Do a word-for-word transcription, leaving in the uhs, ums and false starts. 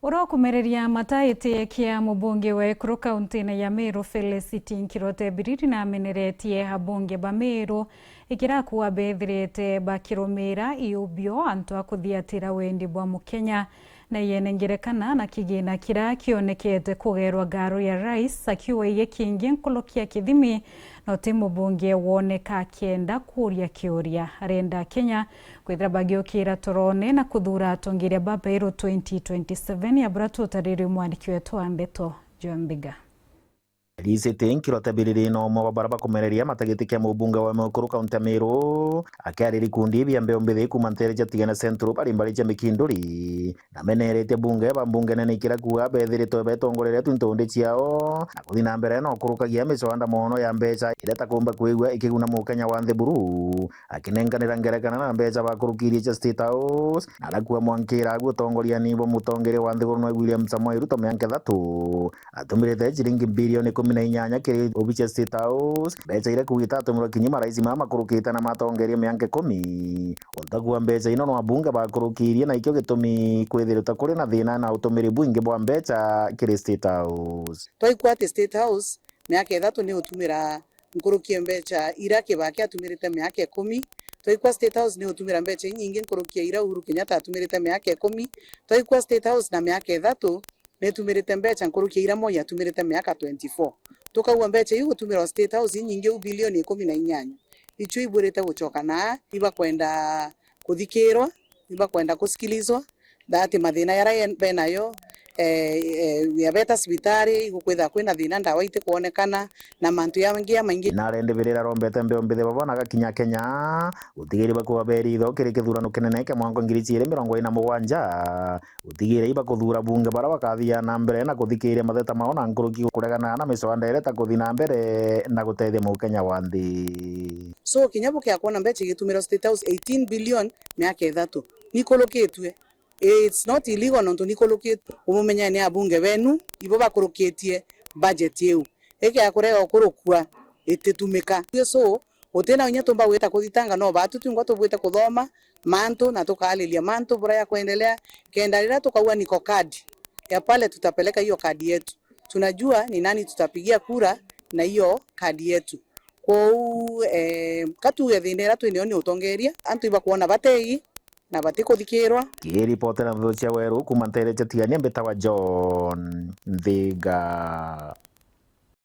Uria ukumereria mata giti kia mubunge wa ekuru kauntine ya Meru, Felicity Nkirote Biriri, nameneretie abunge ba Meru ikirakua bethirite bakirumira iubio antu a kuthiatira wendi bwa Mukenya. Na yene ngerekana na kigina kiria kionekete kugerwa ngaro ya rais, akiuga igi kingi nkuruki ya kithimi, no ti mubunge woneka akienda kuria kiuria. Arenda Kenya kwithira bagiukira torone na kuthura atongeria ba Meru twenty twenty-seven, ya bura tutariri mwandiki wetu wa ndeto, Joan Mbiga. Felicity Nkirote Biriri no umwe wa bara bakumereria mata giti kia mubunge wa Meru kaunti ya Meru, akiariri ikundi bia mbeu mbithi kuuma ntere cia Tigania Central bari mbari cia Mikinduri. Nameneretie bunge ba mbunge nene ikiria kuuga bethiritwe betongoreretwe ntundi ciao na kuthi na mbere no kurukagia miswanda mono ya mbeca iria takumba kwigua ikiguna Mukenya wa nthi buru, akinenkanira ngerekana na mbeca bakurukirie cia State House, na arakua mwankira agu utongoriani bwa mutongeria wa nthiguru nwe William Samoei Ruto mianka ithatu. Atumirite ciringi bilioni ikumi na inyanya kiri obici ya State House, mbeca iria kuuga itatumirwe kinya marais mama makurukite na matongeria mianka ikumi. Untu akuuga mbeca ino no abunge bakurukirie, na ikio gitumi kwithirite kuri na thina na utumiri bwingi bwa mbeca kiri State House. Twaikua ati State House miaka ithatu ni utumira nkuruki ya mbeca ira Kibaki atumirite miaka ikumi. Twaikua State House ni utumira mbeca inyingi nkuruki ya ira Uhuru Kenyatta atumirite miaka ikumi. Twaikua State House na miaka ithatu, netumirite mbeca nkuruki ya ira Moi atumirite miaka twenty-four. Tukauga mbeca iu gutumirwa State House inyingi u bilioni ikumi na inyanya. Icio iburite gucoka na ibakwenda kuthikirwa, ibakwenda kusikilizwa, that mathina yara ye-, benayo, eh, eh, yabeta cibitari, igukwitha kwina thina, ndawa itikwonekana, na mantu yangi ya maingi. Narende birira rombete mbeo mbithi baba na gakinya Kenya, gutigiri bakuba beritho kiri kithurano kinene kia mwaka ngiri ciiri mirongo iri na mugwanja. Gutigire ibakuthura bunge bara bakathia na mbere na kuthikiria matheta mao na nkuruki kuregana na miswanda iria ta kuthi na mbere na gutethia Mukenya wa nthi. So, kinya bukia kwona mbeca igitumirwa State House eighteen billion miaka ithatu, nikurukitue. It's not illegal nontu nikurukitue. Umumenye ni abunge benu, ibo bakurukitie budget iu. Eke ya kurega ukurukua ititumika. So, gutina inya tumba gwita kuthitanga, no batu twingwa tubwite kuthoma mantu na tukaariria mantu buria ya kuendelea, kenda riria tukauga niko kadi ya pale, tutapeleka hiyo kadi yetu. Tunajua ni nani tutapigia kura na hiyo kadi yetu. Kwou, eh, ka tuge thina iria twinayo ni utongeria, antu ibakwona batei na batikuthikirwa. Kiripotera nthuthu cia Weru kuuma ntere cia Tigania, mbitawa John Nthiga.